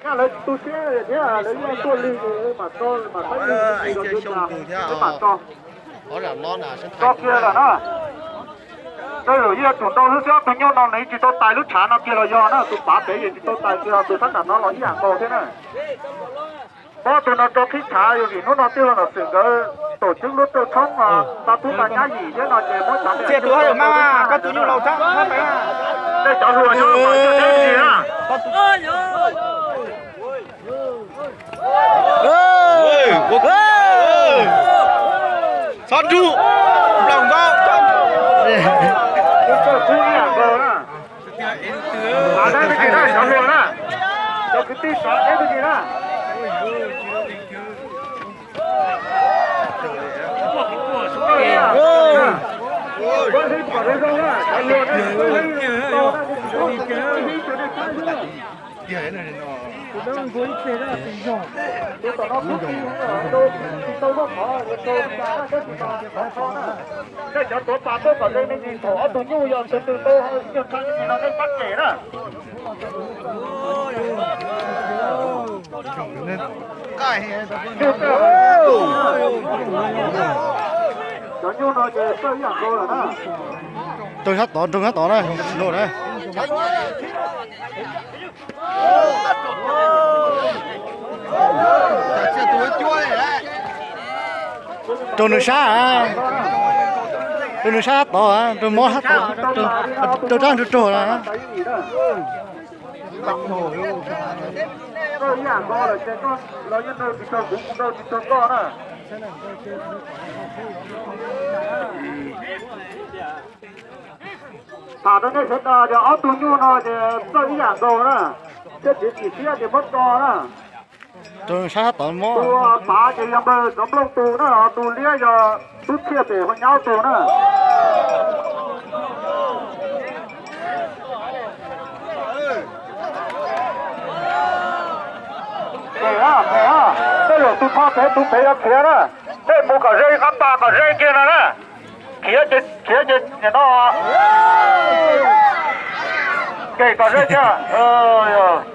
Lawv tsis tu siab thiab, lawv yeej tuaj lig, mam tso, mam saib lig, tsis tso, mam tso, tso kiag lawm na. Tej zaum yeej tsum ntau lub xwb, ob tug nyuj no nws tsis tau tais lub tshav no kiag los yog na, tus pav pem yeej tsis tau tais kiag, tus sab nram no los ib yam nkaus thiab na. Muab tus no tso qhib tshav, yog vim hnub no twb yog nom tswv nkawd tổ chức lub rau tshoob, tau tub tau nyab yim thiab no ces muab tshav, tus haj yam mas koj tus nyuj laus tshab, tej cov hluas nyob kom deb ntsis na. Txhob nrug, nploos nkaus. Cov hluas na, cov kwv tij sov deb tug na. Tej cov tuav pas tuaj kom ze me ntsis thaum ob tug nyuj yog sawv tw tau nyuag tshaj no nej pab cem na. Cov nyuj no ces txawj ib yam nkaus lawm na. Rau sab tod, rau sab tod na, no na. Rau nws sab, rau nws sab tod, rau mob sab tod, rau sab nrug raug na. Tham rau nej sawv daws tias ob tug nyuj no ces txawj ib yam nkaus na, thiab tsis tsim siab ces muab tso na. Rau sab tod mob. Tus pav ces yog npawg Xov Nplooj tus na, tus liab yog tub Txhiaj pem Hua Nyab tus na. Pem, pem, tej zaum tus tho pem tus pem yuav khiav na. Tej mus kom ze qab pas kom ze kiag no na. Khiav ces, khiav ces nim no, ces kom ze kiag.